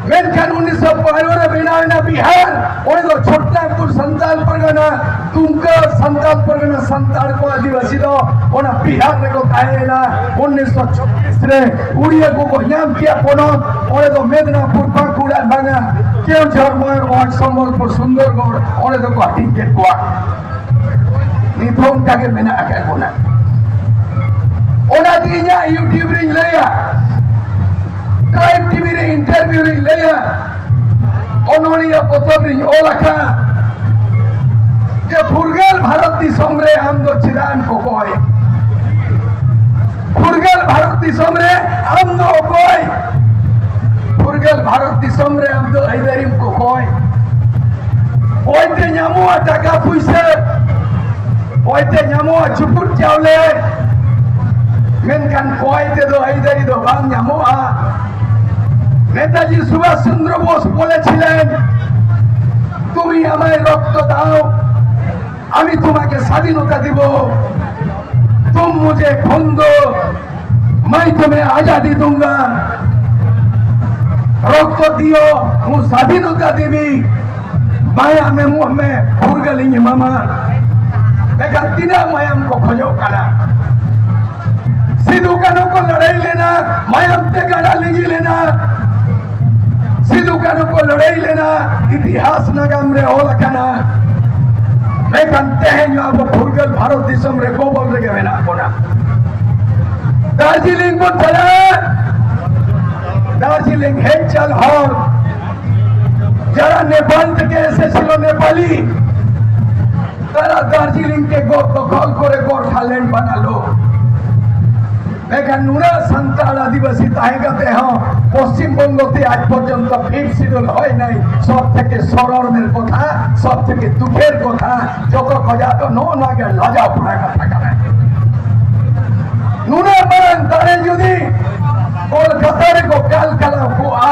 ᱢᱮᱱᱠᱷᱟᱱ ᱩᱱᱤᱥᱥᱚ ᱯᱚᱱᱨᱚ ᱨᱮ ᱵᱮᱱᱟᱣ ᱮᱱᱟ ᱵᱤᱦᱟᱨ, ᱚᱸᱰᱮ ᱫᱚ ᱪᱷᱳᱴᱱᱟᱜᱽᱯᱩᱨ ᱥᱟᱱᱛᱟᱲ ᱯᱟᱨᱜᱟᱱᱟ, ᱫᱩᱢᱠᱟ ᱥᱟᱱᱛᱟᱲ ᱯᱟᱨᱜᱟᱱᱟ, ᱥᱟᱱᱛᱟᱲ ᱠᱚ ᱟᱹᱫᱤᱵᱟᱹᱥᱤ ᱫᱚ ᱚᱱᱟ ᱵᱤᱦᱟᱨ ᱨᱮᱠᱚ ᱛᱟᱦᱮᱸᱭᱮᱱᱟ᱾ ᱩᱱᱤᱥᱥᱚ ᱪᱷᱚᱛᱨᱤᱥ ᱨᱮ ᱩᱲᱤᱭᱟ ᱠᱚᱠᱚ ᱧᱟᱢ ᱠᱮᱭᱟ ᱯᱚᱱᱚᱛ, ᱚᱸᱰᱮ ᱫᱚ ᱢᱮᱫᱽᱱᱟᱯᱩᱨ, ᱵᱟᱸᱠᱩᱲᱟ, ᱵᱟᱝᱟ, ᱠᱮᱣᱡᱷᱚᱨ, ᱢᱚᱭᱩᱨᱵᱷᱚᱸᱡᱽ, ᱥᱚᱢᱵᱚᱞᱯᱩᱨ, ᱥᱩᱱᱫᱚᱨᱜᱚᱲ, ᱚᱸᱰᱮ ᱫᱚᱠᱚ ᱦᱟᱹᱴᱤᱧ ᱠᱮᱫ ᱠᱚᱣᱟ᱾ ᱱᱤᱛ ᱦᱚᱸ ᱚᱱᱠᱟ ᱜᱮ ᱢᱮᱱᱟᱜ ᱟᱠᱟᱫ ᱵᱚᱱᱟ᱾ ᱚᱱᱟᱛᱮ ᱤᱧᱟᱹᱜ YouTube ᱨᱤᱧ ᱞᱟᱹᱭᱟ, ᱴᱨᱟᱭᱤᱵᱽ ᱴᱤᱵᱷᱤ ᱨᱮ ᱤᱱᱴᱟᱨᱵᱷᱤᱭᱩ ᱨᱤᱧ ᱞᱟᱹᱭᱟ, ᱚᱱᱚᱬᱦᱤᱭᱟᱹ ᱯᱚᱛᱚᱵ ᱨᱤᱧ ᱚᱞ ᱟᱠᱟᱫ ᱡᱮ ᱯᱷᱩᱨᱜᱟᱹᱞ ᱵᱷᱟᱨᱚᱛ ᱫᱤᱥᱚᱢ ᱨᱮ ᱟᱢ ᱫᱚ ᱪᱮᱫᱟᱜ ᱮᱢ ᱠᱚᱠᱚᱭ? ᱯᱷᱩᱨᱜᱟᱹᱞ ᱵᱷᱟᱨᱚᱛ ᱫᱤᱥᱚᱢ ᱨᱮ ᱟᱢ ᱫᱚ ᱚᱠᱚᱭ? ᱯᱷᱩᱨᱜᱟᱹᱞ ᱵᱷᱟᱨᱚᱛ ᱫᱤᱥᱚᱢ ᱨᱮ ᱟᱢ ᱫᱚ ᱟᱹᱭᱫᱟᱹᱨᱤᱢ ᱠᱚᱠᱚᱭ? ᱠᱚᱭ ᱛᱮ ᱧᱟᱢᱚᱜᱼᱟ ᱴᱟᱠᱟ ᱯᱩᱭᱥᱟᱹ, ᱠᱚᱭ ᱛᱮ ᱧᱟᱢᱚᱜᱼᱟ ᱪᱩᱯᱩᱫ ᱪᱟᱣᱞᱮ, ᱢᱮᱱᱠᱷᱟᱱ ᱠᱚᱭ ᱛᱮᱫᱚ ᱟᱹᱭᱫᱟᱹᱨᱤ ᱫᱚ ᱵᱟᱝ ᱧᱟᱢᱚᱜᱼᱟ᱾ নেতাজি সুভাষ চন্দ্র বোস বলেছিলেন, তুমি আমায় রক্ত দাও, আমি তোমাকে স্বাধীনতা দিব। तुम मुझे खून दो, मैं तुम्हें आजादी दूंगा। ᱨᱚᱠᱛᱚ ᱫᱤᱭᱳ, ᱢᱩ ᱥᱟᱫᱷᱤᱱᱚᱛᱟ ᱫᱮᱵᱤ, ᱢᱟᱭᱟᱢ ᱮᱢᱚᱜ ᱢᱮ, ᱯᱷᱩᱨᱜᱟᱹᱞᱤᱧ ᱮᱢᱟᱢᱟ᱾ ᱢᱮᱱᱠᱷᱟᱱ ᱛᱤᱱᱟᱹᱜ ᱢᱟᱭᱟᱢ ᱠᱚ ᱠᱷᱚᱡᱚᱜ ᱠᱟᱱᱟ? ᱥᱤᱫᱩ ᱠᱟᱹᱱᱦᱩ ᱠᱚ ᱞᱟᱹᱲᱦᱟᱹᱭ ᱞᱮᱱᱟ, ᱢᱟᱭᱟᱢ ᱛᱮ ᱜᱟᱰᱟ ᱞᱤᱸᱜᱤ ᱞᱮᱱᱟ᱾ ᱥᱤᱫᱩ ᱠᱟᱹᱱᱦᱩ ᱠᱚ ᱞᱟᱹᱲᱦᱟᱹᱭ ᱞᱮᱱᱟ, ᱤᱛᱤᱦᱟᱥ ᱱᱟᱜᱟᱢ ᱨᱮ ᱚᱞ ᱟᱠᱟᱱᱟ᱾ ᱢᱮᱱᱠᱷᱟᱱ ᱛᱮᱦᱮᱧ ᱟᱵᱚ ᱯᱷᱩᱨᱜᱟᱹᱞ ᱵᱷᱟᱨᱚᱛ ᱫᱤᱥᱚᱢ ᱨᱮ ᱜᱚᱵᱚᱞ ᱨᱮᱜᱮ ᱢᱮᱱᱟᱜ ᱵᱚᱱᱟ᱾ ᱫᱟᱨᱡᱤᱞᱤᱝ ᱵᱚᱱ ᱪᱟᱞᱟᱜ, ᱫᱟᱨᱡᱤᱞᱤᱝ ᱦᱮᱡ ᱪᱟᱞ ᱦᱚᱲ ᱡᱟᱨᱟ ᱱᱮᱯᱟᱞ ᱛᱷᱮᱠᱮ ᱮᱥᱮᱥᱤᱞ ᱱᱮᱯᱟᱞᱤ, ᱛᱟᱨᱟ ᱫᱟᱨᱡᱤᱞᱤᱝ ᱛᱮ ᱜᱚ ᱫᱚᱠᱷᱚᱞ ᱠᱚᱨᱮ ᱜᱚ ᱴᱷᱟᱞᱮᱱ ᱵᱟᱱᱟᱞᱳ᱾ ᱢᱮᱱᱠᱷᱟᱱ ᱱᱩᱱᱟᱹᱜ ᱥᱟᱱᱛᱟᱲ ᱟᱹᱫᱤᱵᱟᱹᱥᱤ ᱛᱟᱦᱮᱸ ᱠᱟᱛᱮ ᱦᱚᱸ ᱯᱚᱥᱪᱤᱢ ᱵᱚᱝᱜᱚ ᱛᱮ ᱟᱡ ᱯᱚᱨᱡᱚᱱᱛᱚ ᱯᱷᱤᱯᱛᱷ ᱥᱤᱰᱩᱞ ᱦᱚᱭ ᱱᱟᱭ, ᱥᱚᱵ ᱛᱷᱮᱠᱮ ᱥᱚᱨᱚᱢᱮᱨ ᱠᱚᱛᱷᱟ, ᱥᱚᱵ ᱛᱷᱮᱠᱮ ᱫᱩᱠᱷᱮᱨ ᱠᱚᱛᱷᱟ, ᱡᱚᱛᱚ ᱠᱷᱚᱡᱟᱜ ᱫᱚ ᱱᱚᱜᱼᱚ ᱱᱚᱣᱟ ᱜᱮ ᱞᱟᱡᱟᱣ ᱯᱟᱲᱟ ᱠᱟᱛᱷᱟ ᱠᱟᱱᱟ᱾ ᱱᱩᱱᱟᱹᱜ ᱢᱟᱨᱟᱝ ᱫᱟᱲᱮ ᱡᱩᱫᱤ ᱠᱳᱞᱠᱟᱛᱟ ᱨᱮᱠᱚ ᱠᱟᱞᱠᱟᱞᱟᱣ ᱠᱚᱜᱼᱟ,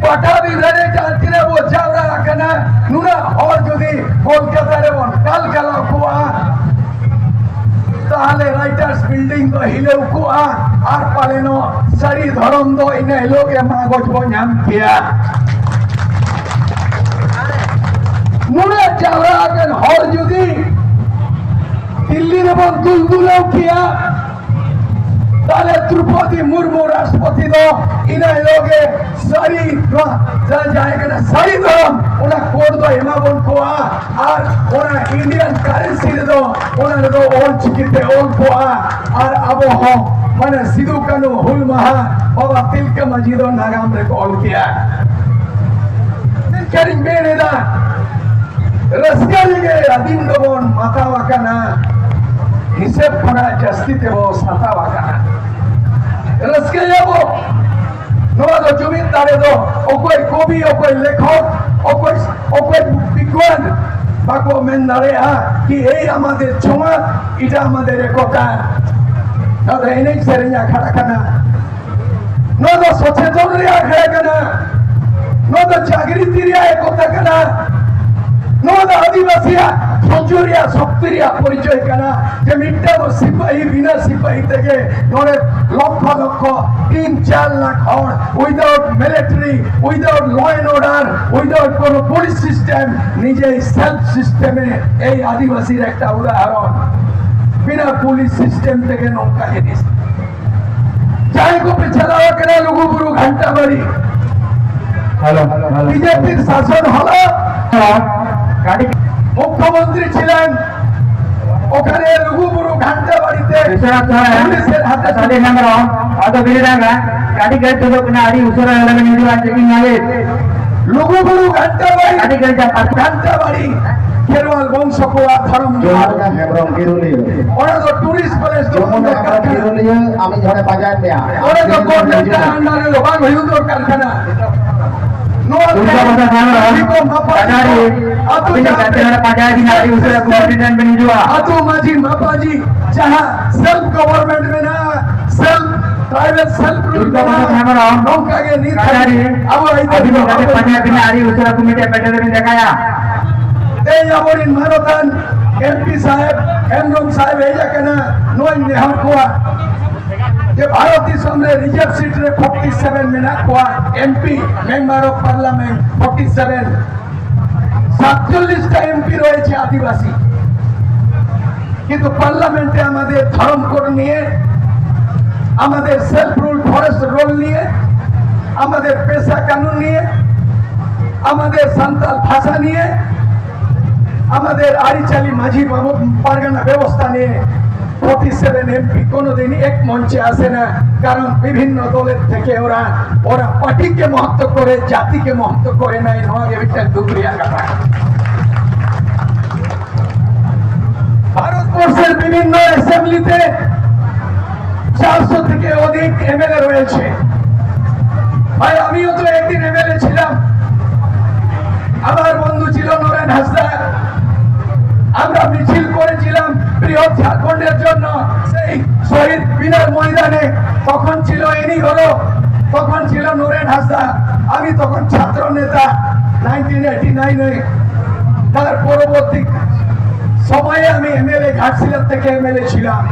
ᱯᱟᱴᱟᱵᱤᱫᱷᱟᱹ ᱨᱮ ᱡᱟᱦᱟᱸ ᱛᱤᱱᱟᱹᱜ ᱵᱚ ᱡᱟᱣᱨᱟ ᱟᱠᱟᱱᱟ, ᱱᱩᱱᱟᱹᱜ ᱦᱚᱲ ᱡᱩᱫᱤ ᱠᱳᱞᱠᱟᱛᱟ ᱨᱮᱵᱚᱱ ᱠᱟᱞᱠᱟᱞᱟᱣ ᱠᱚᱜᱼᱟ, ᱛᱟᱦᱞᱮ ᱨᱟᱭᱴᱟᱨᱥ ᱵᱤᱞᱰᱤᱝ ᱫᱚ ᱦᱤᱞᱟᱹᱣ ᱠᱚᱜᱼᱟ, ᱟᱨ ᱯᱟᱞᱮᱱᱚᱜ ᱥᱟᱹᱨᱤ ᱫᱷᱚᱨᱚᱢ ᱫᱚ ᱤᱱᱟᱹ ᱦᱤᱞᱳᱜ ᱜᱮ ᱢᱟᱜᱚᱡ ᱵᱚ ᱧᱟᱢ ᱠᱮᱭᱟ᱾ ᱱᱩᱱᱟᱹᱜ ᱡᱟᱣᱨᱟ ᱟᱠᱟᱱ ᱦᱚᱲ ᱡᱩᱫᱤ ᱫᱤᱞᱞᱤ ᱨᱮᱵᱚᱱ ᱫᱩᱞ ᱫᱩᱞᱟᱹᱣ ᱠᱮᱭᱟ, ᱫᱨᱚᱣᱯᱚᱫᱤ ᱢᱩᱨᱢᱩ ᱨᱟᱥᱴᱨᱚᱯᱚᱛᱤ ᱫᱚ ᱤᱱᱟᱹ ᱦᱤᱞᱳᱜ ᱜᱮ ᱥᱟᱹᱨᱤ, ᱱᱚᱣᱟ ᱡᱟᱦᱟᱸ, ᱡᱟᱦᱟᱸ ᱠᱟᱱᱟ ᱥᱟᱹᱨᱤ ᱫᱷᱚᱨᱚᱢ, ᱚᱱᱟ ᱠᱳᱰ ᱫᱚ ᱮᱢᱟ ᱵᱚᱱ ᱠᱚᱣᱟ᱾ ᱟᱨ ᱚᱱᱟ ᱤᱱᱰᱤᱭᱟᱱ ᱠᱟᱨᱮᱱᱥᱤ ᱨᱮᱫᱚ, ᱚᱱᱟ ᱨᱮᱫᱚ ᱚᱞ ᱪᱤᱠᱤ ᱛᱮ ᱚᱞ ᱠᱚᱜᱼᱟ᱾ ᱟᱨ ᱟᱵᱚ ᱦᱚᱸ, ᱢᱟᱱᱮ, ᱥᱤᱫᱩ ᱠᱟᱹᱱᱦᱩ ᱦᱩᱞ ᱢᱟᱦᱟ ᱵᱟᱵᱟ ᱛᱤᱞᱠᱟᱹ ᱢᱟᱹᱡᱷᱤ ᱫᱚ ᱱᱟᱜᱟᱢ ᱨᱮᱠᱚ ᱚᱞ ᱠᱮᱜᱼᱟ᱾ ᱢᱮᱱᱠᱷᱟᱱ ᱤᱧ ᱢᱮᱱ ᱮᱫᱟ, ᱨᱟᱹᱥᱠᱟᱹ ᱨᱮᱜᱮ ᱟᱹᱫᱤᱢ ᱫᱚᱵᱚᱱ ᱢᱟᱛᱟᱣ ᱟᱠᱟᱱᱟ, ᱦᱤᱥᱟᱹᱵ ᱠᱷᱚᱱᱟᱜ ᱡᱟᱹᱥᱛᱤ ᱛᱮᱵᱚ ᱥᱟᱛᱟᱣ ᱟᱠᱟᱱᱟ᱾ ᱨᱟᱹᱥᱠᱟᱹᱭᱟᱵᱚ, ᱱᱚᱣᱟ ᱫᱚ ᱡᱩᱢᱤᱫ ᱫᱟᱲᱮ ᱫᱚ ᱚᱠᱚᱭ ᱠᱚᱵᱤ, ᱚᱠᱚᱭ ᱞᱮᱠᱷᱚᱠ, ᱚᱠᱚᱭ, ᱚᱠᱚᱭ ᱵᱤᱫᱽᱣᱟᱱ ᱵᱟᱠᱚ ᱢᱮᱱ ᱫᱟᱲᱮᱭᱟᱜᱼᱟ ᱠᱤ ᱮᱭ ᱟᱢᱟᱫᱮᱨ ᱡᱚᱢᱟᱜ, ᱮᱴᱟ ᱟᱢᱟᱫᱮᱨ ᱮᱠᱚᱛᱟ᱾ ᱱᱚᱣᱟ ᱫᱚ ᱮᱱᱮᱡ ᱥᱮᱨᱮᱧ ᱟᱠᱷᱲᱟ ᱠᱟᱱᱟ, ᱱᱚᱣᱟ ᱫᱚ ᱥᱚᱪᱮᱛᱚᱱ ᱨᱮᱭᱟᱜ ᱟᱠᱷᱲᱟ ᱠᱟᱱᱟ, ᱱᱚᱣᱟ ᱫᱚ ᱡᱟᱜᱽᱨᱤᱛᱤ ᱨᱮᱭᱟᱜ ᱮᱠᱚᱛᱟ ᱠᱟᱱᱟ, ᱱᱚᱣᱟ ᱫᱚ ᱟᱹᱫᱤᱵᱟᱹᱥᱤᱭᱟᱜ ᱫᱷᱳᱨᱡᱚ ᱨᱮᱭᱟᱜ, ᱥᱚᱠᱛᱤ ᱨᱮᱭᱟᱜ ᱯᱚᱨᱤᱪᱚᱭ ᱠᱟᱱᱟ᱾ ᱡᱮ ᱢᱤᱫᱴᱟᱝ ᱥᱤᱯᱟᱦᱤ, ᱵᱤᱱᱟᱹ ᱥᱤᱯᱟᱦᱤ ᱛᱮᱜᱮ ᱱᱚᱰᱮ ᱞᱚᱠᱷᱚ ᱞᱚᱠᱷᱚ ᱛᱤᱱ ᱪᱟᱨ ᱞᱟᱠᱷ ᱦᱚᱲ, without military, without law and order, without ᱠᱳᱱᱳ police system, ᱱᱤᱡᱮ self system ᱮ ᱮᱭ ᱟᱹᱫᱤᱵᱟᱹᱥᱤ ᱨᱮ ᱮᱠᱴᱟ ᱩᱫᱟᱦᱚᱨᱚᱱ᱾ ᱵᱤᱱᱟᱹ police system ᱛᱮᱜᱮ ᱱᱚᱝᱠᱟ ᱡᱤᱱᱤᱥ᱾ ᱡᱟᱦᱟᱸᱭ ᱠᱚᱯᱮ ᱪᱟᱞᱟᱣ ᱟᱠᱟᱱᱟ ᱞᱩᱜᱩᱵᱩᱨᱩ ᱜᱷᱟᱱᱴᱟ ᱵᱟᱲᱤ, ᱦᱮᱞᱳ, ᱦᱮᱞᱳ᱾ বিজেপির শাসন হলো, ᱦᱮᱞᱳ᱾ ᱜᱟᱹᱰᱤ ᱢᱩᱠᱷᱭᱚᱢᱚᱱᱛᱨᱤ ছিলেন, ওখানে ᱞᱩᱜᱩᱵᱩᱨᱩ ᱜᱷᱟᱱᱴᱟ ᱵᱟᱲᱤ ᱛᱮ ᱵᱤᱥᱣᱚᱱᱟᱛᱷ ᱥᱚᱨᱮᱱ, ᱯᱩᱞᱤᱥᱮᱨ ᱦᱟᱛᱮ ᱥᱟᱫᱤ ᱦᱮᱢᱵᱨᱚᱢ, ᱟᱫᱚ ᱵᱤᱨᱤᱰᱟᱸᱜᱟ, ᱜᱟᱹᱰᱤ ᱜᱮᱴ ᱛᱩᱫᱩᱜ ᱠᱟᱱᱟ, ᱟᱹᱰᱤ ᱩᱥᱟᱹᱨᱟ ᱞᱟᱜᱟᱱ ᱦᱤᱡᱩᱜᱼᱟ, checking ᱢᱟᱹᱞᱤᱠ᱾ ᱞᱩᱜᱩᱵᱩᱨᱩ ᱜᱷᱟᱱᱴᱟ ᱵᱟᱲᱤ, ᱟᱹᱰᱤ ᱜᱷᱟᱱᱴᱟ ᱯᱟᱨ- ᱜᱷᱟᱱᱴᱟ ᱵᱟᱲᱤ, ᱠᱷᱮᱨᱣᱟᱞ ᱵᱚᱝᱥᱚ ᱠᱚᱣᱟᱜ ᱫᱷᱚᱨᱚᱢ ᱡᱚᱢᱩᱱᱟ ᱦᱮᱢᱵᱨᱚᱢ ᱠᱤᱨᱩᱞᱤᱭᱟᱹ᱾ ᱚᱸᱰᱮ ᱫᱚ tourist place ᱫᱚ ᱡᱚᱢᱩᱱᱟ ᱵᱟᱝ ᱦᱮᱢᱵᱨᱚᱢ ᱫᱚᱨᱠᱟᱨ ᱠᱟᱱᱟ᱾ ᱠᱤᱨᱩᱞᱤᱭᱟᱹ, ᱟᱢᱤᱡ ᱦᱚᱲᱮ ᱯᱟᱸᱡᱟᱭᱮᱫ ᱢᱮᱭᱟ᱾ ᱚᱸᱰᱮ ᱫᱚ government under ᱨᱮ ᱫᱚ ᱵᱟᱝ ᱦᱩᱭᱩᱜ ᱫᱚᱨᱠᱟᱨ ᱠᱟᱱᱟ᱾ ᱱᱚᱣᱟ ᱛᱩᱞᱡᱟ ᱯᱨᱚᱥᱟᱫ ᱦᱮᱢᱵᱨᱚᱢ, ᱢᱟᱹᱡᱷᱤ ᱠᱚ ᱢᱟᱯᱟᱡᱤ ᱠᱟᱪᱟᱨᱤ, ᱠᱚ, ᱟᱹᱛᱩ ᱟᱹᱵᱤᱱ ᱡᱟᱦᱟᱸ ᱜᱟᱛᱮ ᱦᱚᱲᱮ ᱯᱟᱸᱡᱟᱭᱮᱫ ᱵᱤᱱᱟ, ᱟᱹᱰᱤ ᱩᱥᱟᱹᱨᱟ ᱠᱚ ᱢᱟᱹᱡᱷᱤ ᱴᱷᱮᱱ ᱵᱤᱱ ᱦᱤᱡᱩᱜᱼᱟ᱾ ᱟᱹᱛᱩ ᱢᱟᱹᱡᱷᱤ ᱢᱟᱯᱟᱡᱤ ᱡᱟᱦᱟᱸ self government ᱢᱮᱱᱟᱜᱼᱟ, self tribal self rule Durga ᱢᱮᱱᱟᱜᱼᱟ, ᱯᱨᱚᱥᱟᱫ ᱦᱮᱢᱵᱨᱚᱢ, ᱱᱚᱝᱠᱟ ᱜᱮ ᱱᱤᱛ ᱠᱟᱪᱟᱨᱤ, ᱦᱟᱹᱵᱤᱡ ᱟᱵᱚ ᱟᱹᱭᱫᱟᱹᱨᱤ ᱟᱹᱵᱤᱱ ᱫᱚ ᱜᱟᱛᱮ ᱵᱟᱵᱚᱱ ᱯᱟᱸᱡᱟᱭᱮᱫ ᱵᱤᱱᱟ, ᱟᱹᱰᱤ ᱩᱥᱟᱹᱨᱟ ᱠᱚ ᱢᱤᱫᱴᱮᱱ ᱯᱮᱴᱮᱞ ᱵᱤᱱ ᱫᱮᱠᱷᱟᱭᱟ᱾ ᱛᱮᱦᱮᱧ ᱟᱵᱚᱨᱮᱱ ᱢᱟᱱᱚᱛᱟᱱ M P ᱥᱟᱦᱮᱵᱽ, ᱦᱮᱢᱵᱨᱚᱢ ᱥᱟᱦᱮᱵᱽ ᱦᱮᱡ ᱟᱠᱟᱱᱟ, ᱱᱚᱣᱟᱧ ᱱᱮᱦᱚᱨ ᱠᱚᱣᱟ ᱡᱮ ᱵᱷᱟᱨᱚᱛ ᱫᱤᱥᱚᱢ ᱨᱮ reserve seat ᱨᱮ forty seven ᱢᱮᱱᱟᱜ ᱠᱚᱣᱟ, M P, member of parliament, forty seven, সাতচল্লিশটা M P রয়েছে আদিবাসী, কিন্তু পার্লামেন্টে আমাদের ধর্ম কোড নিয়ে আমাদের সেলফ রুল ফরেস্ট রুল নিয়ে, আমাদের পেশা কানুন নিয়ে, আমাদের সান্তাল ভাষা নিয়ে, আমাদের আরিচালি মাঝি বাবু পারগানা ব্যবস্থা নিয়ে ফর্টি সেভেন এমপি কোনোদিন এক মঞ্চে আসে না। কারণ বিভিন্ন দলের থেকে ওরা ওরা পার্টিকে মহত্ব করে, জাতিকে মহত্ব করে নাই। ᱱᱚᱣᱟ ᱜᱮ ᱢᱤᱫᱴᱟᱝ ᱫᱩᱠ ᱨᱮᱭᱟᱜ ᱠᱟᱛᱷᱟ᱾ ভারতবর্ষের বিভিন্ন অ্যাসেম্বলিতে চারশো থেকে অধিক এমএলএ রয়েছে। ভাই, আমিও তো একদিন এমএলএ ছিলাম। আমার বন্ধু ছিল নরেন হাসদা। আমরা মিছিল করেছিলাম বৃহৎ ঝাড়খণ্ডের জন্য সেই শহীদ মিনার ময়দানে। তখন ছিল এনি হলো, তখন ছিল নরেন হাসদা। আমি তখন ছাত্র নেতা, নাইনটিন এইটি নাইনে। তার পরবর্তী সময়ে আমি এমএলএ, ঘাটশিলা থেকে এমএলএ ছিলাম।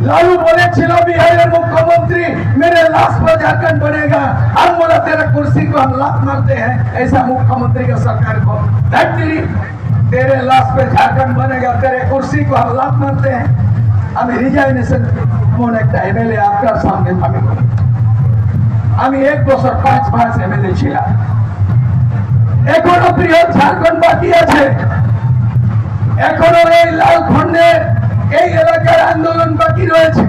লালু বলেছিল বিহারের মুখ্যমন্ত্রী, मेरे लाश पर झारखंड बनेगा, हम बोला तेरा कुर्सी को हम लात मारते हैं। ऐसा मुख्यमंत्री का सरकार को धमकी, तेरे लाश पे झारखंड बनेगा, तेरे कुर्सी को हम लात मारते हैं। আমি রিজাইনেশন, এমন একটা এমএলএ আপনার সামনে আমি আমি এক বছর পাঁচ মাস এমএলএ ছিলাম। এখনো বৃহৎ ঝাড়খণ্ড বাকি আছে, এখনো এই লালখণ্ডের এই এলাকার আন্দোলন বাকি রয়েছে।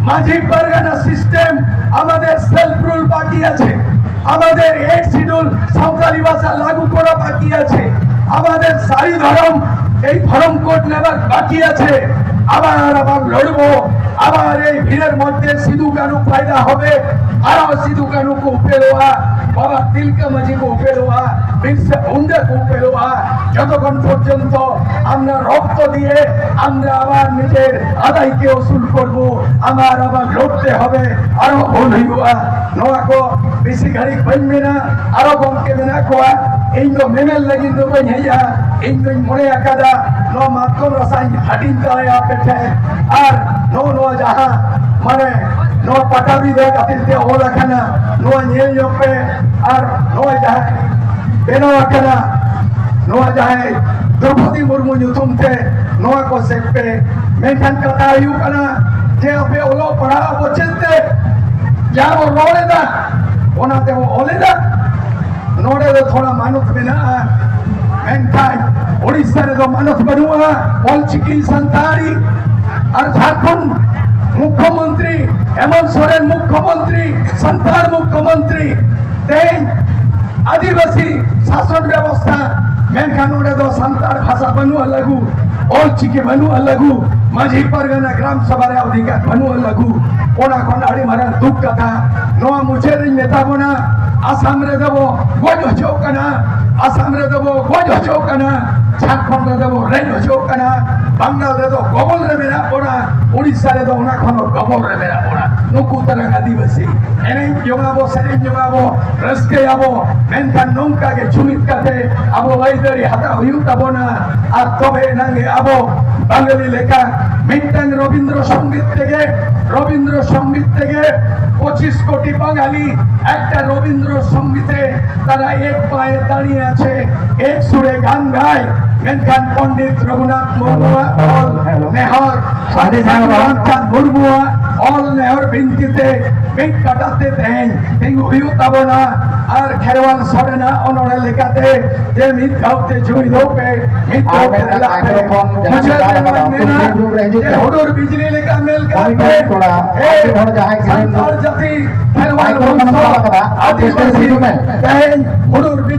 মাঝি পারগানা সিস্টেম, আমাদের সেলফ রুল বাকি আছে, আমাদের এইট শিডিউল সাঁওতালি ভাষা লাগু করা বাকি আছে, আমাদের সারি ধর্ম, এই ধর্ম কোড নেবার বাকি আছে। আবার আবার লড়বো, আবার এই ভিড়ের মধ্যে সিধু কানু পয়দা হবে, আরো সিধু কানুকে উপেলোয়া, বাবা তিলকা মাঝিকে উপেলোয়া, বিরসা মুন্ডাকে উপেলোয়া। যতক্ষণ পর্যন্ত আমরা রক্ত দিয়ে আমরা আবার নিজের আদায়কে উসুল করব, আমার আবার লড়তে হবে, আরো ভুল ᱦᱩᱭᱩᱜᱼᱟ᱾ ᱱᱚᱣᱟ ᱠᱚ ᱵᱮᱥᱤ ᱜᱷᱟᱹᱲᱤᱡ ᱵᱟᱹᱧ ᱢᱮᱱᱟ, ᱟᱨᱚ ᱜᱚᱢᱠᱮ ᱢᱮᱱᱟᱜ ᱠᱚᱣᱟ᱾ ᱤᱧ ᱫᱚ ᱢᱮᱢᱮᱱ ᱞᱟᱹᱜᱤᱫ ᱫᱚ ᱵᱟᱹᱧ ᱦᱮᱡᱼᱟ᱾ ᱤᱧ ᱫᱚᱧ ᱢᱚᱱᱮ ᱟᱠᱟᱫᱟ, ᱱᱚᱣᱟ ᱢᱟᱛᱠᱚᱢ ᱨᱟᱥᱟᱧ ᱦᱟᱹᱴᱤᱧ ᱛᱟᱨᱟᱭᱟ ᱟᱯᱮ ᱴᱷᱮᱱ᱾ ᱟᱨ ᱱᱚᱜᱼᱚ ᱱᱚᱣᱟ ᱡᱟᱦᱟᱸ ᱢᱟᱱᱮ ᱱᱚᱣᱟ ᱯᱟᱴᱟᱵᱤᱫᱷᱟᱹ ᱠᱷᱟᱹᱛᱤᱨ ᱛᱮ ᱚᱞ ᱟᱠᱟᱱᱟ, ᱱᱚᱣᱟ ᱧᱮᱞ ᱧᱚᱜ ᱯᱮ᱾ ᱟᱨ ᱱᱚᱣᱟ ᱡᱟᱦᱟᱸ ᱵᱮᱱᱟᱣ ᱟᱠᱟᱱᱟ, ᱱᱚᱣᱟ ᱡᱟᱦᱟᱸᱭ ᱫᱨᱚᱣᱯᱚᱫᱤ ᱢᱩᱨᱢᱩ ᱧᱩᱛᱩᱢ ᱛᱮ ᱱᱚᱣᱟ ᱠᱚ ᱥᱮᱫ ᱯᱮ᱾ ᱢᱮᱱᱠᱷᱟᱱ ᱠᱟᱛᱷᱟ ᱦᱩᱭᱩᱜ ᱠᱟᱱᱟ ᱡᱮ ᱟᱯᱮ ᱚᱞᱚᱜ ᱯᱟᱲᱦᱟᱜ ᱟᱵᱚ ᱪᱮᱫ ᱛᱮ? ᱡᱟᱦᱟᱸ ᱵᱚ ᱨᱚᱲ ᱮᱫᱟ, ᱚᱱᱟ ᱛᱮᱵᱚ ᱚᱞ ᱮᱫᱟ᱾ ᱱᱚᱰᱮ ᱫᱚ ᱛᱷᱚᱲᱟ ᱢᱟᱱᱚᱛ ᱢᱮᱱᱟᱜᱼᱟ, ᱢᱮᱱᱠᱷᱟᱱ ᱳᱰᱤᱥᱟ ᱨᱮᱫᱚ ᱢᱟᱱᱚᱛ ᱵᱟᱹᱱᱩᱜᱼᱟ᱾ ᱚᱞᱪᱤᱠᱤ ᱥᱟᱱᱛᱟᱲᱤ ᱟᱨ ᱡᱷᱟᱲᱠᱷᱚᱸᱰ ᱢᱩᱠᱠᱷᱚᱢᱚᱱᱛᱨᱤ ᱦᱮᱢᱚᱱᱛ ᱥᱚᱨᱮᱱ ᱢᱩᱠᱠᱷᱚᱢᱚᱱᱛᱨᱤ, ᱥᱟᱱᱛᱟᱲ ᱢᱩᱠᱠᱷᱚᱢᱚᱱᱛᱨᱤ, ᱛᱮᱦᱮᱧ ᱟᱹᱫᱤᱵᱟᱹᱥᱤ ᱥᱟᱥᱚᱱ ᱵᱮᱵᱚᱥᱛᱷᱟ, ᱢᱮᱱᱠᱷᱟᱱ ᱱᱚᱰᱮ ᱫᱚ ᱥᱟᱱᱛᱟᱲ ᱵᱷᱟᱥᱟ ᱵᱟᱹᱱᱩᱜᱼᱟ ᱞᱟᱹᱜᱩ, ᱚᱞᱪᱤᱠᱤ ᱵᱟᱹᱱᱩᱜᱼᱟ ᱞᱟᱹᱜᱩ, ᱢᱟᱹᱡᱷᱤ ᱯᱟᱨᱜᱟᱱᱟ ᱜᱨᱟᱢ ᱥᱚᱵᱷᱟ ᱨᱮ ᱚᱫᱷᱤᱠᱟᱨ ᱵᱟᱹᱱᱩᱜᱼᱟ ᱞᱟᱹᱜᱩ᱾ ᱚᱱᱟ ᱠᱷᱚᱱ ᱟᱹᱰᱤ ᱢᱟᱨᱟᱝ ᱫᱩᱠ ᱠᱟᱛᱷᱟ᱾ ᱱᱚᱣᱟ ᱢᱩᱪᱟᱹᱫ ᱨᱤᱧ ᱢᱮᱛᱟ ᱵᱚᱱᱟ, ᱟᱥᱟᱢ ᱨᱮᱫᱚ ᱵᱚ ᱜᱚᱡ ᱦᱚᱪᱚᱜ ᱠᱟᱱᱟ, ᱟᱥᱟᱢ ᱨᱮᱫᱚ ᱵᱚ ᱜᱚᱡ ᱦᱚᱪᱚᱜ ᱠᱟᱱᱟ, ᱡᱷᱟᱲᱠᱷᱚᱸᱰ ᱨᱮᱫᱚ ᱵᱚ ᱨᱮᱡ ᱦᱚᱪᱚᱜ ᱠᱟᱱᱟ, ᱵᱟᱝᱜᱟᱞ ᱨᱮᱫᱚ ᱜᱚᱵᱚᱞ ᱨᱮ ᱢᱮᱱᱟᱜ ᱵᱚᱱᱟ, ᱩᱲᱤᱥᱥᱟ ᱨᱮᱫᱚ ᱚᱱᱟ ᱠᱷᱚᱱ ᱦᱚᱸ ᱜᱚᱵᱚᱞ ᱨᱮ ᱢᱮᱱᱟᱜ ᱵᱚᱱᱟ᱾ ᱱᱩᱠᱩ ᱛᱟᱨᱟᱝ ᱟᱹᱫᱤᱵᱟᱹᱥᱤ ᱮᱱᱮᱡ ᱡᱚᱝ ᱟᱵᱚ, ᱥᱮᱨᱮᱧ ᱡᱚᱝ ᱟᱵᱚ, ᱨᱟᱹᱥᱠᱟᱹᱭᱟᱵᱚ, ᱢᱮᱱᱠᱷᱟᱱ ᱱᱚᱝᱠᱟ ᱜᱮ ᱡᱩᱢᱤᱫ ᱠᱟᱛᱮ ᱟᱵᱚ ᱟᱹᱭᱫᱟᱹᱨᱤ ᱦᱟᱛᱟᱣ ᱦᱩᱭᱩᱜ ᱛᱟᱵᱚᱱᱟ᱾ ᱟᱨ ᱛᱚᱵᱮ ᱮᱱᱟᱝ ᱜᱮ ᱟᱵᱚ ᱵᱟঙᱟᱞᱤ ᱞᱮᱠᱟ ᱢᱤᱫᱴᱟᱝ ᱨᱚᱵᱤᱱᱫᱨᱚ ᱥᱚᱝᱜᱤᱛ ᱛᱮᱜᱮ, ᱨᱚᱵᱤᱱᱫᱨᱚ ᱥᱚᱝᱜᱤᱛ ᱛᱮᱜᱮ ᱯᱚᱸᱪᱤᱥ ᱠᱳᱴᱤ ᱵᱟঙᱟᱞᱤ ᱮᱠᱴᱟ ᱨᱚᱵᱤᱱᱫᱨᱚ ᱥᱚᱝᱜᱤᱛᱮ ᱛᱟᱨᱟ ᱮᱠ ᱯᱟᱭᱮ ᱛᱟᱲᱤᱭᱟ ᱪᱷᱮ ᱮᱠ ᱥᱩᱨᱮ ᱜᱟᱱ ᱜᱟᱭ᱾ ᱢᱮᱱᱠᱷᱟᱱ ᱯᱚᱱᱰᱤᱛ ᱨᱚᱜᱷᱩᱱᱟᱛᱷ ᱢᱩᱨᱢᱩᱣᱟᱜ ᱚᱞ ᱱᱮᱦᱚᱨ, ᱟᱹᱰᱤ ᱥᱟᱹᱫᱷᱩ ᱱᱟᱯᱟᱭ᱾ ᱨᱟᱢᱪᱟᱸᱫᱽ ᱢᱩᱨᱢᱩᱣᱟᱜ ᱚᱞ ᱱᱮᱦᱚᱨ ᱵᱤᱱᱛᱤ ᱛᱮ ᱢᱤᱫ ᱠᱟᱴᱟ ᱛᱮ ᱛᱮᱦᱮᱧ ᱛᱤᱸᱜᱩ ᱦᱩᱭᱩᱜ ᱛᱟᱵᱚᱱᱟ᱾ ᱟᱨ ᱠᱷᱮᱨᱣᱟᱞ ᱥᱚᱨᱮᱱᱟᱜ ᱚᱱᱚᱬᱦᱮ ᱞᱮᱠᱟᱛᱮ ᱡᱮ ᱢᱤᱫ ᱫᱷᱟᱣ ᱛᱮ ᱡᱩᱢᱤᱫᱚᱜ ᱯᱮ, ᱢᱤᱫ ᱫᱷᱟᱣ ᱟᱨ ᱛᱮ ᱢᱤᱫᱴᱟᱝ ᱨᱟᱲᱟᱜ ᱯᱮ᱾ ᱢᱟᱭᱠᱨᱳᱯᱷᱳᱱ ᱡᱟᱦᱟᱸᱭ ᱢᱩᱪᱟᱹᱫ ᱨᱮ ᱟᱠᱟᱫᱟ, ᱱᱚᱣᱟ ᱩᱱᱠᱩ ᱢᱮᱱᱟ ᱥᱩᱨ ᱨᱮ ᱦᱤᱡᱩᱜ ᱡᱮ ᱯᱮ᱾ ᱦᱩᱰᱩᱨ ᱵᱤᱡᱽᱞᱤ ᱞᱮᱠᱟ ᱢᱮᱞ ᱠᱟᱜ ᱩᱱᱤ ᱯᱮ᱾ ᱠᱚᱲᱟ, ᱮ ᱟᱹᱰᱤ ᱦᱚᱲ ᱡᱟᱦᱟᱸᱭ ᱜᱮ ᱥᱟᱱᱛᱟᱲ ᱡᱟᱹᱛᱤ ᱠᱷᱮᱨᱣᱟᱞ ᱢᱟᱭᱠᱨᱳᱯᱷᱳᱱ ᱵᱚᱝᱥᱚ ᱥᱟᱵ ᱟᱠᱟᱫᱟ, ᱟᱹᱫᱤᱵᱟᱹᱥᱤ ᱦᱤᱡᱩᱜ ᱢᱮ᱾ ᱛᱮᱦᱮᱧ ᱦᱩᱰᱩᱨ ᱵᱤᱡᱽᱞᱤ